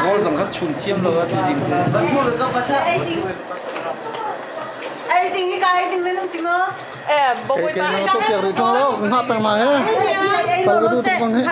Rawl zong kha chum thiam lo a si ding cu. Kei kei na to piak rih ṭung lo, ka hngah peng ma he. Pal ka duh tuk bang he.